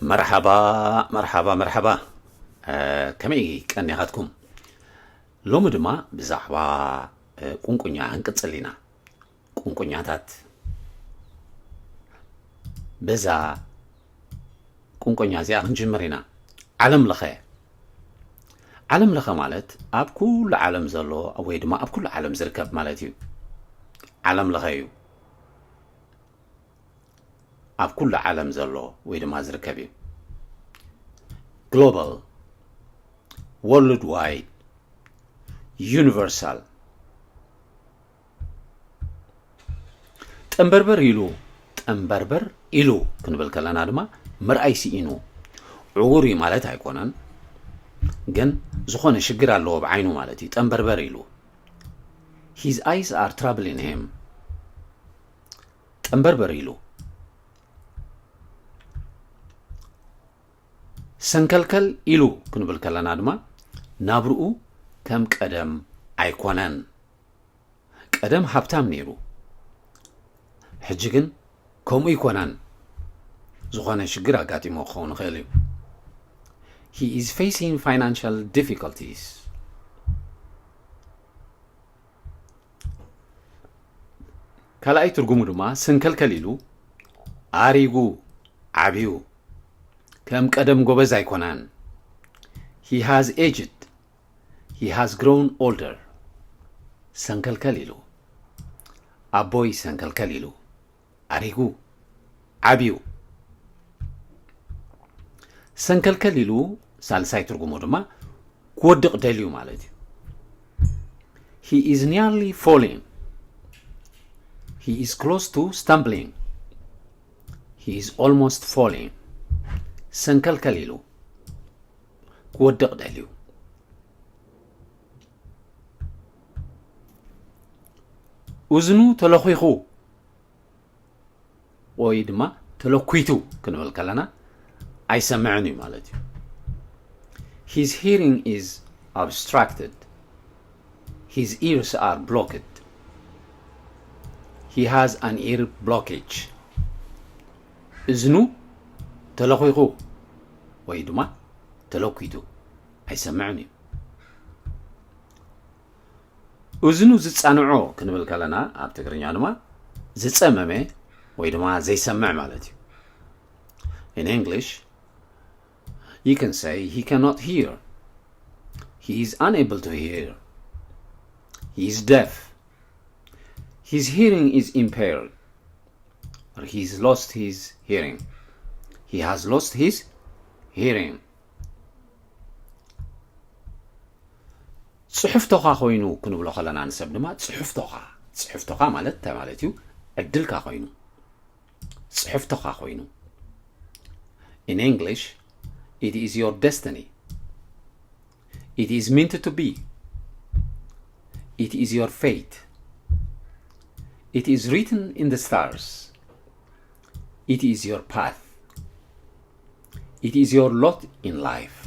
መርሓባ፣ መርሓባ፣ መርሓባ። እ፣ ከመይ ቀኒኻትኩም? ሎሚ ድማ ብዛዕባ፣ እ፣ ቁንቁኛ ክንቅጽል ኢና። ቁንቁኛታት። በዛ ቁንቁኛ እዚኣ ክንጅምር ኢና። ዓለም ለኸ። ዓለም ለኸ ማለት ኣብ ኩሉ ዓለም ዘሎ ወይ ድማ ኣብ ኩሉ ዓለም ዝርከብ ማለት እዩ። ዓለም ለኸ እዩ። ኣብ ኩሉ ዓለም ዘሎ ወይ ድማ ዝርከብ እዩ። ግሎባል፣ ወርልድ ዋይድ፣ ዩኒቨርሳል። ጠንበርበር ኢሉ፣ ጠንበርበር ኢሉ ክንብል ከለና ድማ ምርኣይ ስኢኑ። ዕዉር እዩ ማለት ኣይኮነን፣ ግን ዝኾነ ሽግር ኣለዎ ብዓይኑ ማለት እዩ። ጠንበርበር ኢሉ። His eyes are troubling him። ጠንበርበር ኢሉ። ሰንከልከል ኢሉ ክንብል ከለና ድማ ናብርኡ ከም ቀደም ኣይኮነን። ቀደም ሃብታም ነይሩ፣ ሕጂ ግን ከምኡ ኣይኮነን። ዝኾነ ሽግር ኣጋጢሞ ክኸውን ይኽእል እዩ። He is facing financial difficulties። ካልኣይ ትርጉሙ ድማ ሰንከልከል ኢሉ፣ ኣሪጉ፣ ዓብዩ፣ ከም ቀደም ጎበዝ ኣይኮነን። He has aged. He has grown older። ሰንከልከል ኢሉ። ኣቦይ ሰንከልከል ኢሉ። ኣሪጉ። ዓብዩ። ሰንከልከል ኢሉ ሳልሳይ ትርጉሙ ድማ ክወድቕ ደልዩ ማለት እዩ። He is nearly falling. He is close to stumbling. He is almost falling. ሰንከልከል ኢሉ ክወድቕ ደልዩ። እዝኑ ተለኺኹ ወይ ድማ ተለኲቱ ክንብል ከለና ኣይሰምዕን እዩ ማለት እዩ። His hearing is obstructed. His ears are blocked. He has an ear blockage. እዝኑ ተለኺኹ ወይ ድማ ተለኲቱ ኣይሰምዕን እዩ። እዝኑ ዝጻንዖ ክንብል ከለና ኣብ ትግርኛ ድማ ዝጸመመ ወይ ድማ ዘይሰምዕ ማለት እዩ። In English, you can say he cannot hear. He is unable to hear. He is deaf. His hearing is impaired. Or he's lost his hearing. He has lost his hearing. ጽሑፍቶኻ ኮይኑ ክንብሎ ከለና ንሰብ ድማ ጽሑፍቶኻ፣ ጽሑፍቶኻ ማለት እንታይ ማለት እዩ? ዕድልካ ኮይኑ፣ ጽሑፍቶኻ ኮይኑ። In English, it is your destiny. It is meant to be. It is your fate. It is written in the stars. It is your path. It is your lot in life.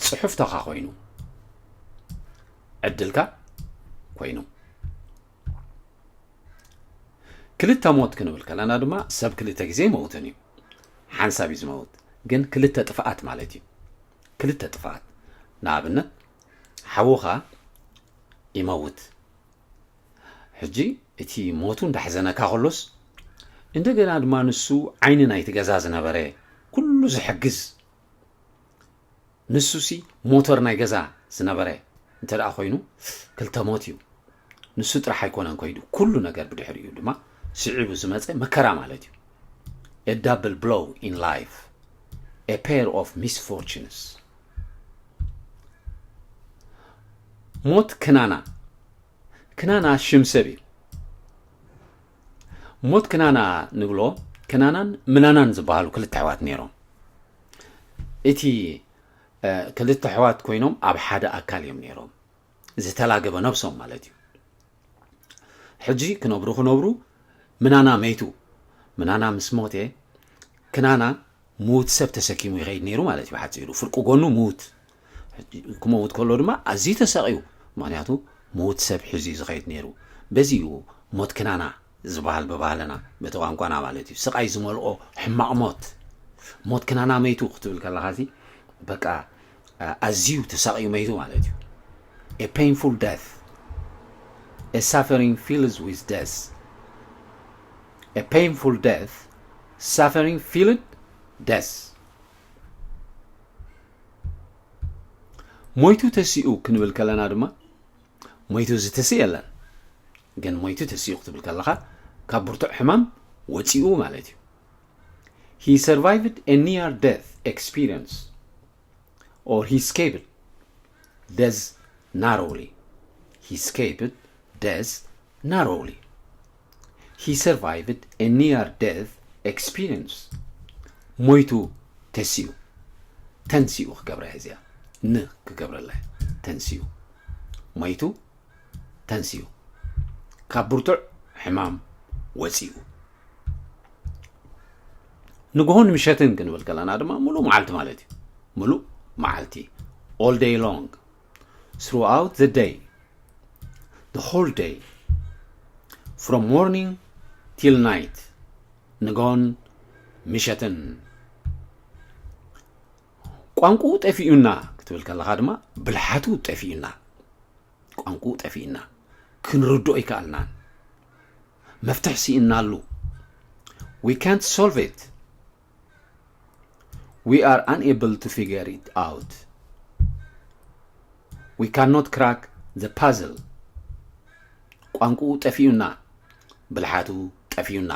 ጽሑፍቶኻ ኮይኑ፣ ዕድልካ ኮይኑ። ክልተ ሞት ክንብል ከለና ድማ ሰብ ክልተ ግዜ ይመውትን እዩ። ሓንሳብ እዩ ዝመውት፣ ግን ክልተ ጥፍኣት ማለት እዩ። ክልተ ጥፍኣት። ንኣብነት፣ ሓውኻ ይመውት። ሕጂ እቲ ሞቱ እንዳሕዘነካ ከሎስ፣ እንደገና ድማ ንሱ ዓይኒ ናይቲ ገዛ ዝነበረ፣ ኩሉ ዝሕግዝ፣ ንሱሲ ሞተር ናይ ገዛ ዝነበረ እንተ ደኣ ኮይኑ፣ ክልተ ሞት እዩ። ንሱ ጥራሕ ኣይኮነን ከይዱ፣ ኩሉ ነገር ብድሕሪኡ ድማ ስዒቡ ዝመጸ መከራ ማለት እዩ። A double blow in life. A pair of misfortunes. ሞት ክናና። ክናና ሽም ሰብ እዩ። ሞት ክናና ንብሎ፣ ክናናን ምናናን ዝበሃሉ ክልተ ኣሕዋት ነይሮም። እቲ፣ እ፣ ክልተ ኣሕዋት ኮይኖም ኣብ ሓደ ኣካል እዮም ነይሮም። ዝተላገበ ነብሶም ማለት እዩ። ሕጂ ክነብሩ ክነብሩ ምናና መይቱ። ምናና ምስ ሞተ፣ ክናና ምዉት ሰብ ተሰኪሙ ይኸይድ ነይሩ ማለት እዩ። ብሓጺሩ ፍርቂ ጎኑ ምዉት። ሕጂ ክመውት ከሎ ድማ ኣዝዩ ተሰቕዩ። ምኽንያቱ ምዉት ሰብ ሒዙ እዩ ዝኸይድ ነይሩ። በዚ እዩ ሞት ክናና ዝበሃል ብባህልና፣ በቲ ቋንቋና ማለት እዩ። ስቓይ ዝመልኦ ሕማቕ ሞት። ሞት ክናና መይቱ ክትብል ከለኻ ሲ በቃ ኣዝዩ ተሳቕዩ መይቱ ማለት እዩ። A painful death, a suffering filled with death. A painful death, suffering filled death. ሞይቱ ተሲኡ ክንብል ከለና ድማ ሞይቱ ዝተስእ የለን። ግን ሞይቱ ተሲኡ ክትብል ከለኻ ካብ ብርቱዕ ሕማም ወፂኡ ማለት እዩ። He survived a near death experience, or he escaped death narrowly. He escaped death narrowly. He survived a near death experience. ሞይቱ ተሲኡ፣ ተንሲኡ ክገብራ እዚኣ ን ክገብረላ ተንሲኡ፣ ሞይቱ ተንሲኡ፣ ካብ ብርቱዕ ሕማም ወፂኡ። ንግሆን ምሸትን ክንብል ከለና ድማ ሙሉእ መዓልቲ ማለት እዩ። ሙሉእ መዓልቲ፣ all day long, throughout the day, the whole day, from morning till night, ንግሆን ምሸትን። ቋንቋኡ ጠፊኡና ክትብል ከለኻ ድማ ብልሓቱ ጠፊኡና። ቋንቋኡ ጠፊኡና፣ ክንርድኦ ኣይከኣልናን። መፍትሒ ስኢንናሉ። We can't solve it. We are unable to figure it out. We cannot crack the puzzle. ቋንቋኡ ጠፊኡና፣ ብልሓቱ ጠፊኡና።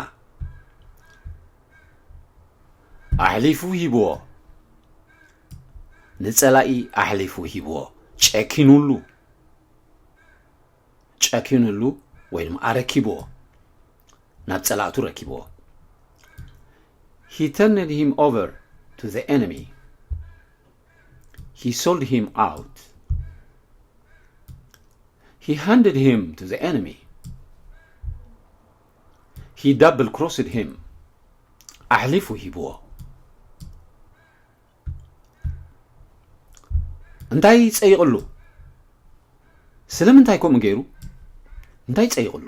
ኣሕሊፉ ሂብዎ፣ ንጸላኢ ኣሕሊፉ ሂብዎ። ጨኪኑሉ፣ ጨኪኑሉ ወይ ድማ ኣረኪብዎ፣ ናብ ጸላእቱ ረኪብዎ። He turned him over to the enemy. He sold him out. He handed him to the enemy. He double crossed him. ኣሕሊፉ ሂብዎ። እንታይ ጸይቕሉ? ስለምንታይ ከምኡ ገይሩ? እንታይ ጸይቕሉ?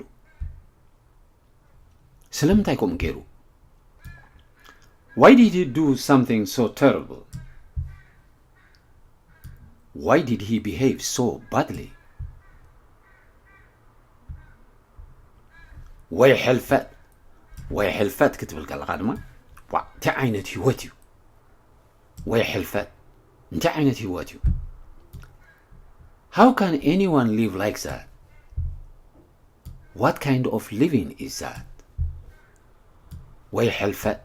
ስለምንታይ ከምኡ ገይሩ? Why did he do something so terrible? Why did he behave so badly? ወይ ሕልፈት፣ ወይ ሕልፈት ክትብል ከለኻ ድማ ዋ፣ እንታይ ዓይነት ህይወት እዩ? ወይ ሕልፈት፣ እንታይ ዓይነት ህይወት እዩ? How can anyone live like that? What kind of living is that? ወይ ሕልፈት።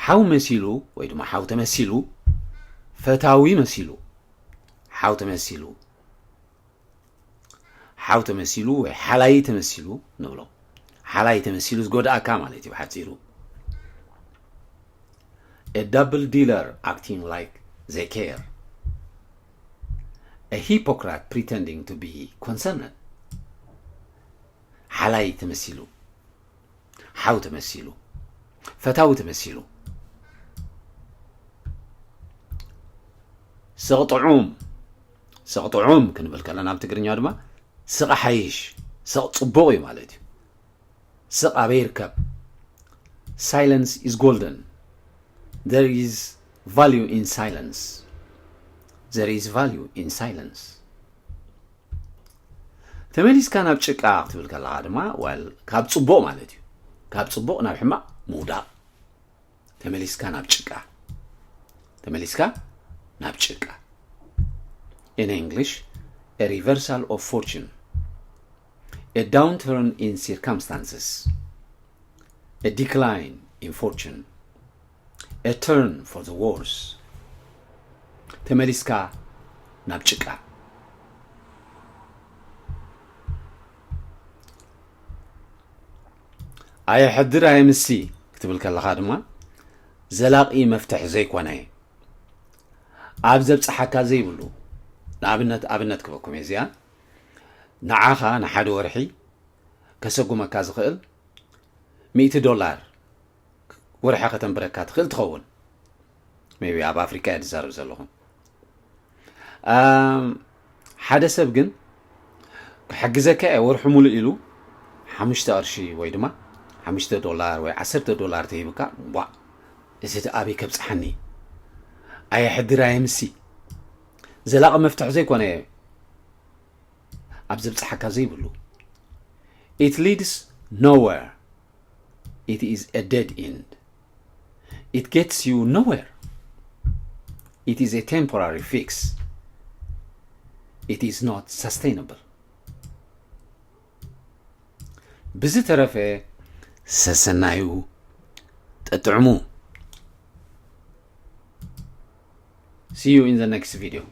ሓው መሲሉ ወይ ድማ ሓው ተመሲሉ፣ ፈታዊ መሲሉ፣ ሓው ተመሲሉ፣ ሓው ተመሲሉ ወይ ሓላይ ተመሲሉ ንብሎ። ሓላይ ተመሲሉ ዝጎድኣካ ማለት እዩ ብሓፂሩ። A double dealer acting like they care. A hypocrite pretending to be concerned. ሓላይ ተመሲሉ፣ ሓው ተመሲሉ፣ ፈታዊ ተመሲሉ። ስቕ ጥዑም፣ ስቕ ጥዑም ክንብል ከለና ኣብ ትግርኛ ድማ ስቕ ሓይሽ፣ ስቕ ጽቡቕ እዩ ማለት እዩ። ስቕ ኣበይ ይርከብ? Silence is golden. There is value in silence. There is value in silence. ተመሊስካ ናብ ጭቃ ክትብል ከለኻ ድማ ዋል ካብ ጽቡቕ ማለት እዩ። ካብ ጽቡቕ ናብ ሕማቕ ምውዳቕ። ተመሊስካ ናብ ጭቃ። ተመሊስካ ናብ ጭቃ። In English, a reversal of fortune, a downturn in circumstances, a decline in fortune, a turn for the worse. ተመሊስካ ናብ ጭቃ። ኣየሕድር ኣየምሲ ክትብል ከለኻ ድማ ዘላቒ መፍትሒ ዘይኮነ፣ ኣብ ዘብጽሓካ ዘይብሉ፣ ንኣብነት፣ ኣብነት ክበኩም እየ እዚኣ፣ ንዓኻ ንሓደ ወርሒ ከሰጉመካ ዝኽእል ሚእቲ ዶላር ወርሒ ከተንብረካ ትኽእል ትኸውን። ሜቢ ኣብ ኣፍሪካ እየ ዝዛረብ ዘለኹ። ኣም፣ ሓደ ሰብ ግን ክሕግዘካ እየ ወርሒ ሙሉእ ኢሉ ሓሙሽተ ቅርሺ ወይ ድማ ሓሙሽተ ዶላር ወይ ዓሰርተ ዶላር ተሂብካ ቧ፣ እዚ ኣበይ ከብፅሓኒ? ኣየሕድር ኣየምሲ። ዘላቒ መፍትሒ ዘይኮነ ኣብ ዘብፅሓካ ዘይብሉ። It leads nowhere. It is a dead end. It gets you nowhere. It is a temporary fix. It is not sustainable. ብዝተረፈ ሰሰናዩ ጠጥዕሙ። See you in the next video.